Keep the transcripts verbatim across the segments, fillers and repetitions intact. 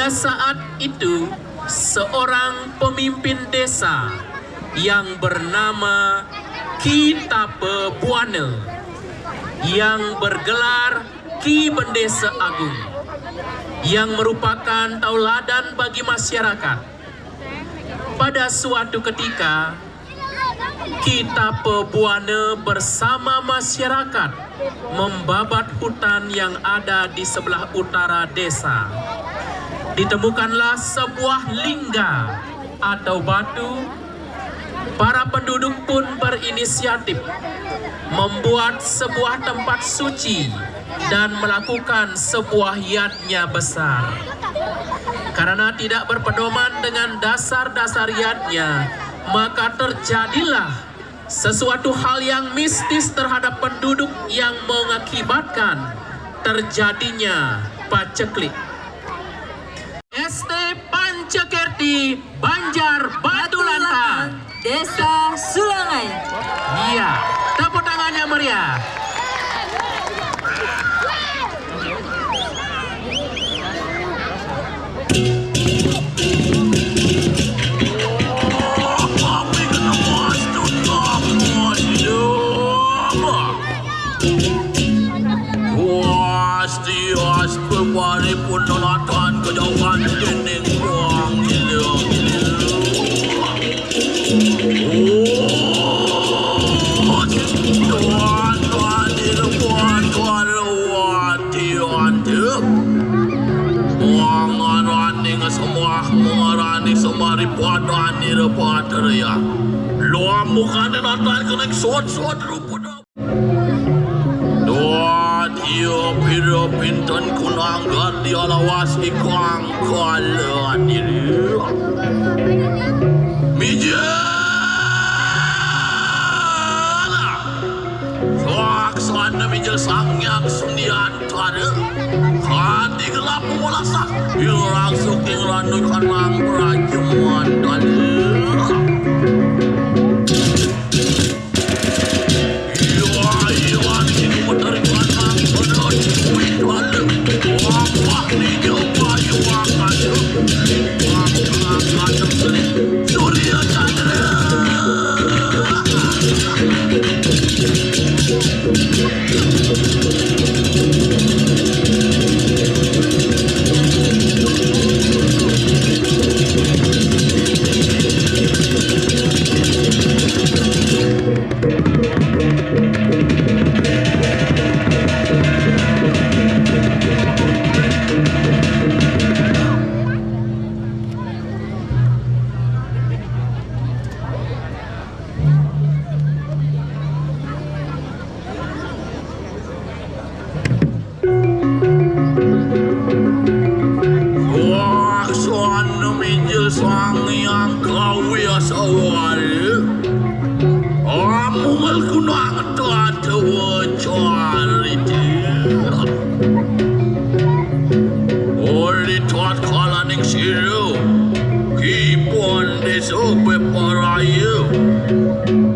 Saat itu, seorang pemimpin desa yang bernama Ki Tape Buana yang bergelar Ki Bendesa Agung, yang merupakan tauladan bagi masyarakat. Pada suatu ketika, Ki Tape Buana bersama masyarakat membabat hutan yang ada di sebelah utara desa. Ditemukanlah sebuah lingga atau batu. Para penduduk pun berinisiatif membuat sebuah tempat suci dan melakukan sebuah yadnya besar. Karena tidak berpedoman dengan dasar-dasar yadnya, maka terjadilah sesuatu hal yang mistis terhadap penduduk yang mengakibatkan terjadinya paceklik. S T Pancakerti, Banjar Batu Lantang, Desa Sulangai. Iya, tepuk tangannya meriah. Pasti as pepari pun nonatan kejauhan dening wong gila-gila. Oh, Tuhan, Tuhan, Tuhan, Tuhan, Tuhan, Tuhan, Tuhan. Mangaraning sembah, mangaraning sembah ripada nira patria. Luam bukan nonatan kening sot-sot rupa. Dua dia pira pinten kunanggar dialawas ikang kala diri. Mijil! Saksana mijil Sang Hyang Sundiantara. Hati gelap mulasak, irang suking ranu kanang prajuman dali. Wah, suan mijil Sang Hyang Kawi Asawari. Amung kunang tata wacarita. Ori tatkalaning sira kipun desa beparaya.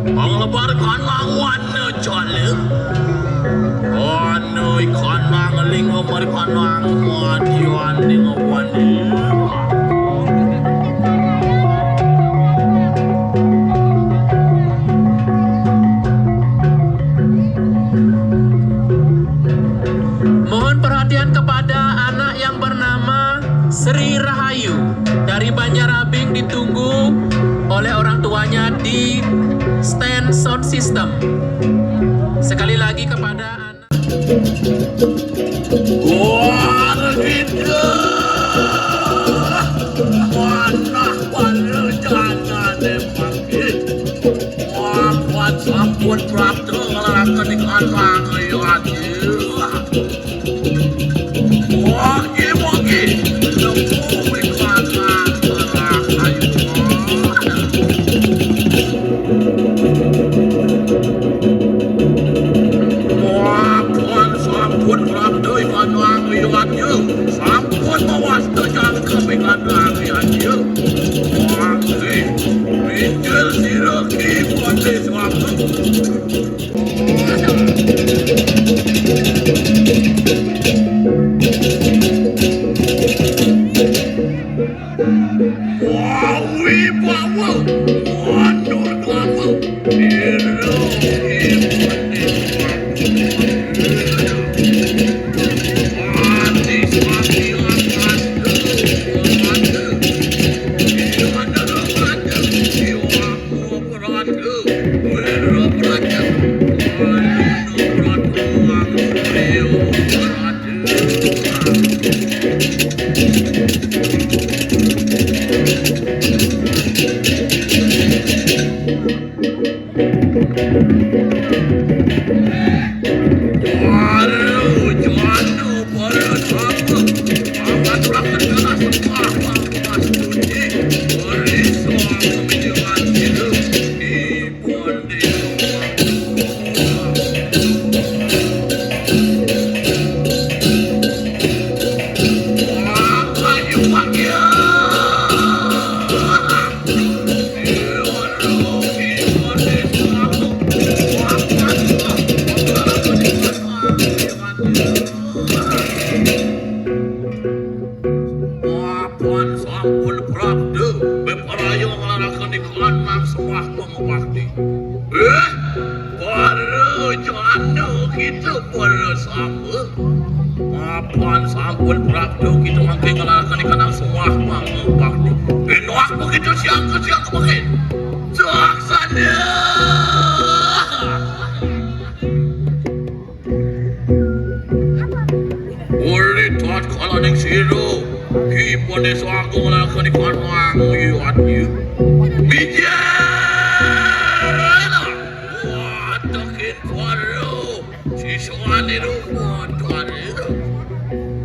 Panglebar kanang wana jala. Anu ikanang linga marikanang madian linga wani. Mohon perhatian kepada anak yang bernama Sri Rahayu dari Banjarabing, ditunggu oleh orang tuanya di stand sound system. Sekali lagi kepada anak. Warga manah pada jana depake. Wah, sampun prapta nglaraken ikan rahayu ati. Wah, mugi-mugi nemu wikan rahayu. Wah, sampun prapta ikan rahayu ati. Sampun mawasta jangkep ikan rahayu ati. Wah, injil sira ki pati swampun. Mapan sampun prapta, beprayoga nglarakening kanang sembah pangubakti. Eh, para jana kita para samba. Mapan sampun prapta kita mangke nglarakening kanang sembah pangubakti. Enak begitu siang ke siang kemarin. Laksana. Uli tatkala ning sira, Ki Pandesa Agung lakoni kanang yatnya. Mijil! Watekin para siswane rupa dare.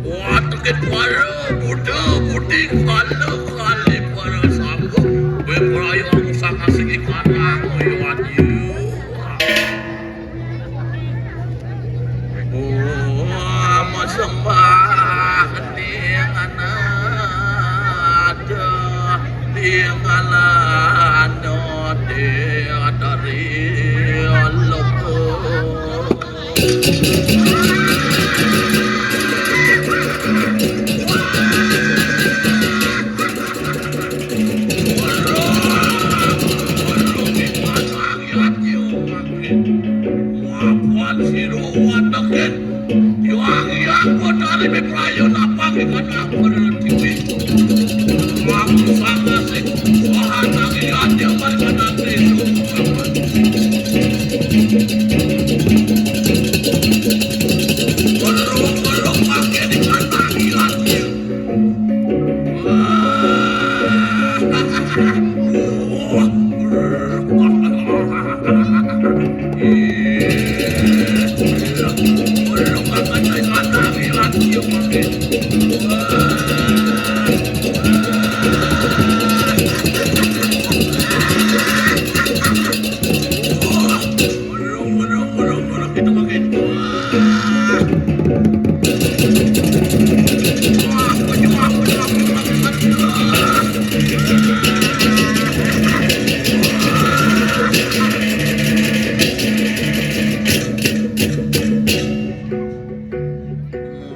Watekin para buta budi kala kali para samba. Beprayoga sangasiki kanang yatnya. Om sembah ning anada ning alana deatari loko. Mapan sira watekin. Hyang Hyang Betari miprayu napang ing kanang pertiwi. Aku sangasik wahanang yatnya mari kanang desa. Weruh-weruh mangke ing kanang yatnya.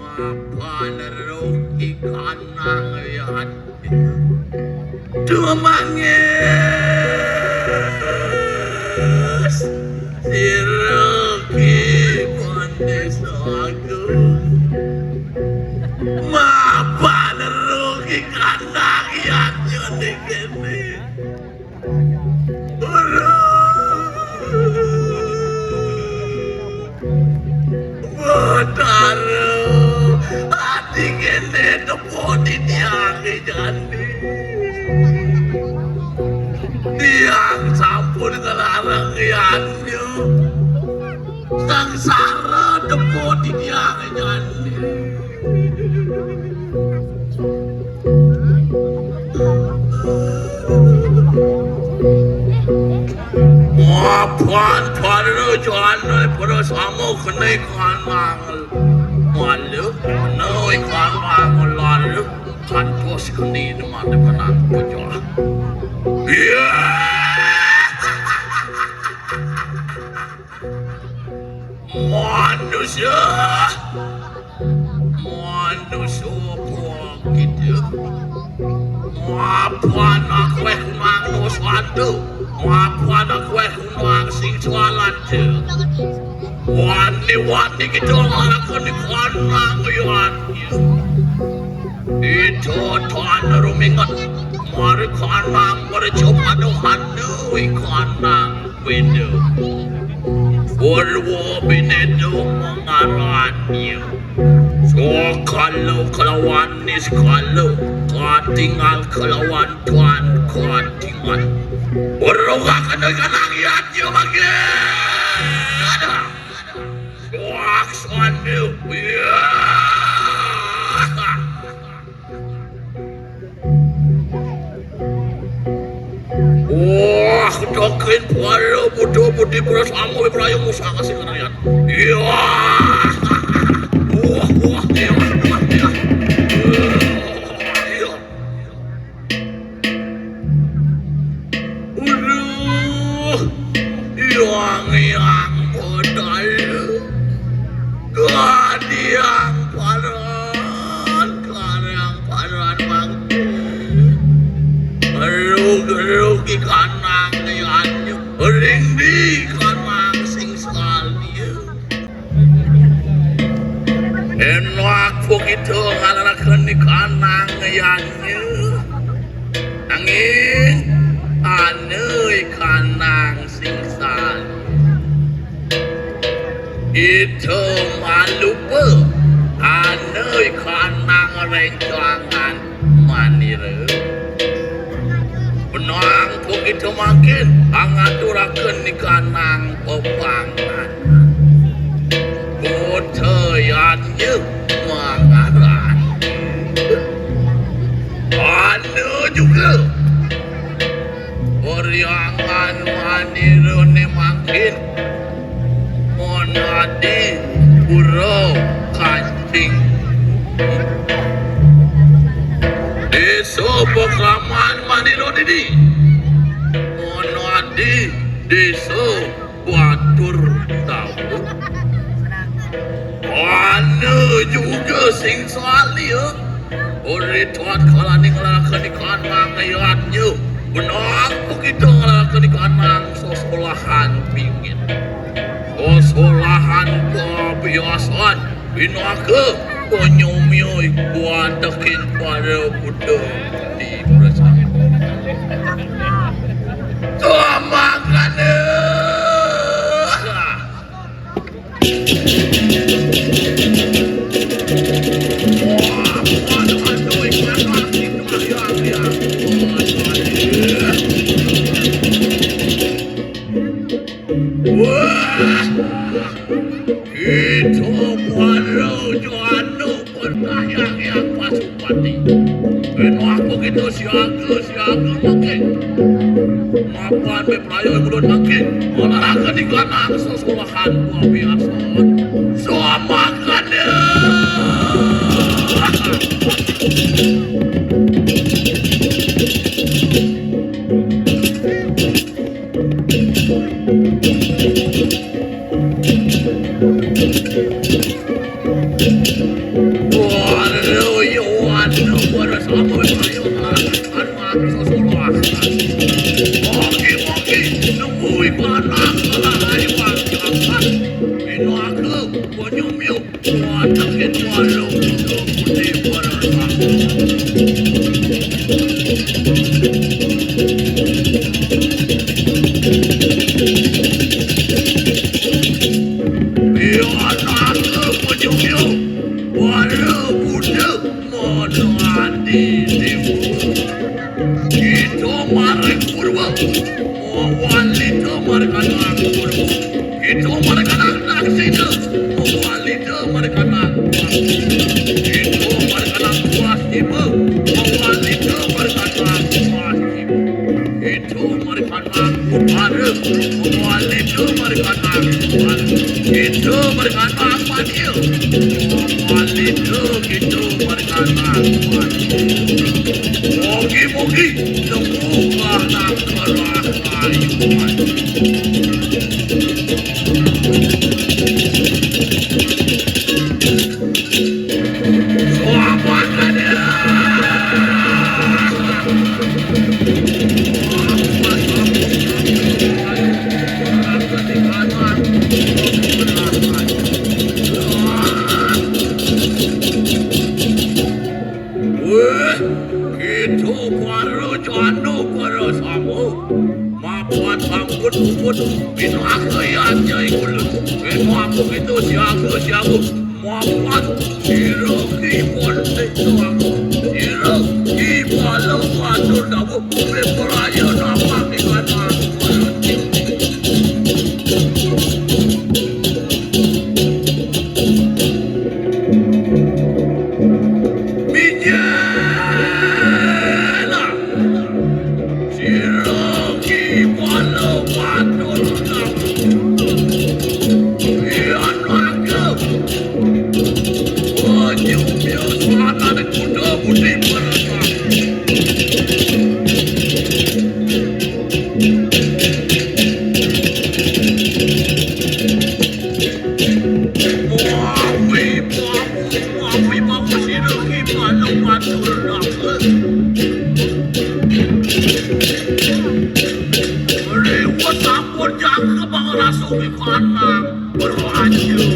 Mapan rugi kanang yatnya. Tumangis sira Ki Pandesa Agung. Mapan rugi kanang yatnya ning kene. Betara, ati kene tepuk titiange jani. Tiang sampun nglarang yatnya. Sangsara tepuk titiange jani. Mapan para jana para sama kene kanang malu, kene kanang lalu, kantos kene neman kanang pecah. Iya. Manusia, manusia buang kita. Mapan aku eh kunang dosa tu. Mapan aku eh kunang Jualan tuh. Wani-wani kita ngalakoni kanang ya. Itu tuan ruminget. Mari kanang, mari coba dohan, anu kanang. Windu. Purwa binedo mangarannya. Sakala kalawan niskala, katingal kalawan tuan katingal. Berungakan dengan yatnya lagi. Ada. Suak sandu. Ya. Wah, dokin para budo budi para sama para yang usaha kasih kalian. Iya. Wah, wah, iya, wah, iya. Iya. Aduh, yang yang modal. Kadiang paran, kadiang paran mangke. Rugi-rugi kanang liannya. Ring di kanang sing salia. Enak begitu ngalarakan di kanang liannya. Nanging aneh kanang sing salia. Ida malupa, aneh kanang rencangan manira. Benang pun kita makin angaturaken ni kanang pepangan. Kota yatnya mangaran. Aneh juga. Oriangan manira ne mangkin. Monadi pura kancing. Desa Pakraman manira didi. Monadi desa batur tahu. Aneh juga sing salia. Ori tuat kalaning ngelakani kanang yatnya. Benang begitu ngelakani kanang sosolahan pingin. Sosolahan kebiasaan. Pinaka penyumiuh buat deking para buda di prasangka. Tuh, makanya. Wah, itu baru anu perkayaan Pasupati. Itu aku gitu siaga, siaga makin. Mapan Ayo, ulun mangkin, olahraga di kanang sesolahan, luar biasa. Selamat. Waduh, iya, waduh, waduh, sama, ayo, anu, anu, sosoro, ah. Oke, oke, nunggu ibadah, salah, ayo, ah, jangan. Ino aku, konyum, yuk, waduh, waduh, putih, waduh, ah. Iya, nana penyumyu, wala buda, mono ati timu. Kita maring purwa, mawalita maring anak purwa. Kita maring anak naksina, mawalita maring anak. Kita maring anak wasima, mawalita maring anak wasima. Kita maring Utara, walita maring anak. Kita maring anak, Padia. Walita kita maring anak. Mugi-mugi nemu anak kerahayuan. Selamat, Raden. Aku ya nyai kula. Eno aku itu siaga, siaga. Mapan sira ki pon sing tuang. Sira ki pala watur dawa. Kuwi peraya napa ikan aku. Mijela. Sira ki pala watur dawa. Ian raga. Wajib ya suarane kuda budi perasa. Wawi, wawi, wawi, wawi, sira ki pala watur dawa. Rewet ampun jangka pangrasa wikanang. Berlanjut.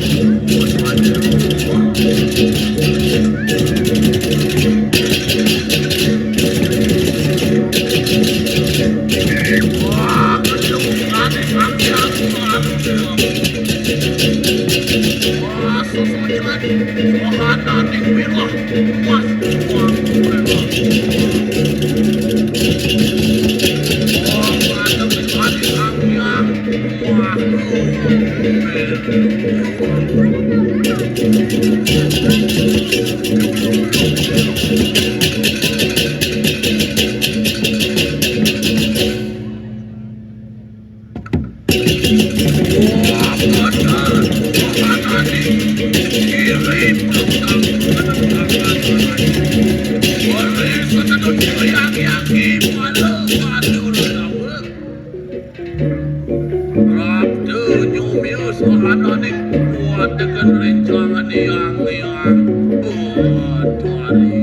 Wah, kedengaran kami aku. Wah, sesuai lagi. Wah, nanti bilang. Wah, wah, wah. Wah, mantap sekali kami. Ratu nyumia sahananing kuat tekan rencang niang-niang. Buat hari.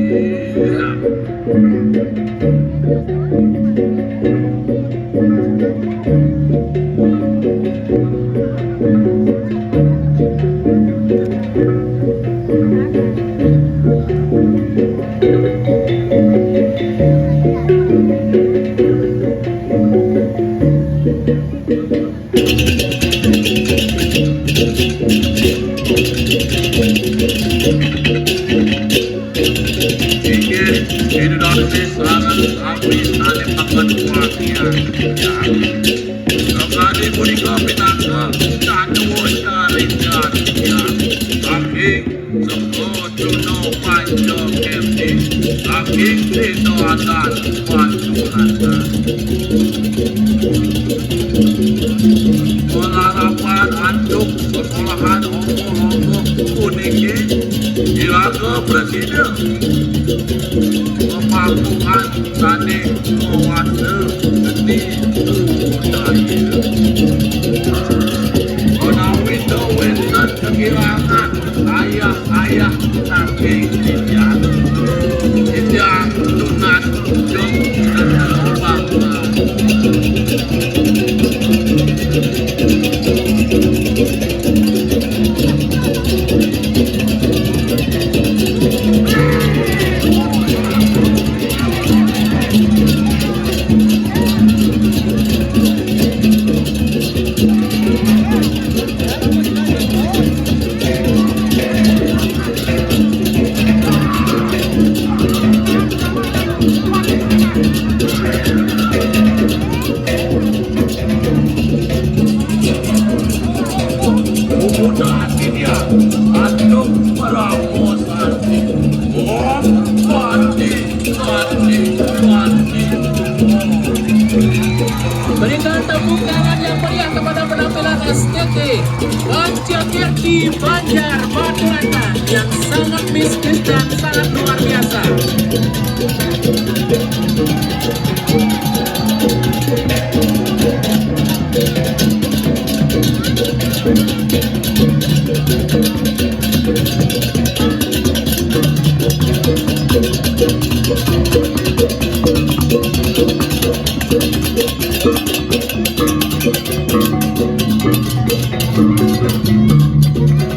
Inggih, Ida Dané sareng sami sané pangan kuatnya. Sakadi punika pinangka satua karijan. Saking Sembaduna Panca Kerti, saking Desa Adat Panjunatan. Malarapan antuk sekolahan opo-opo puniki iraga prasida pepangkuhan sané mawasta geni budaya. Menawi wénten kekirangan ayah-ayah saking titiang, titiang tunas jog Berikan tepuk tangan yang meriah kepada penampilan S T T Panca Kerti Banjar Batu Rata yang sangat mistis dan sangat luar biasa.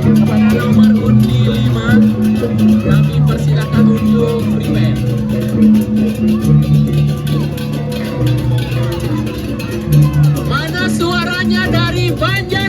Kepada nomor undi lima, kami persilakan untuk primer. Mana suaranya dari Vaya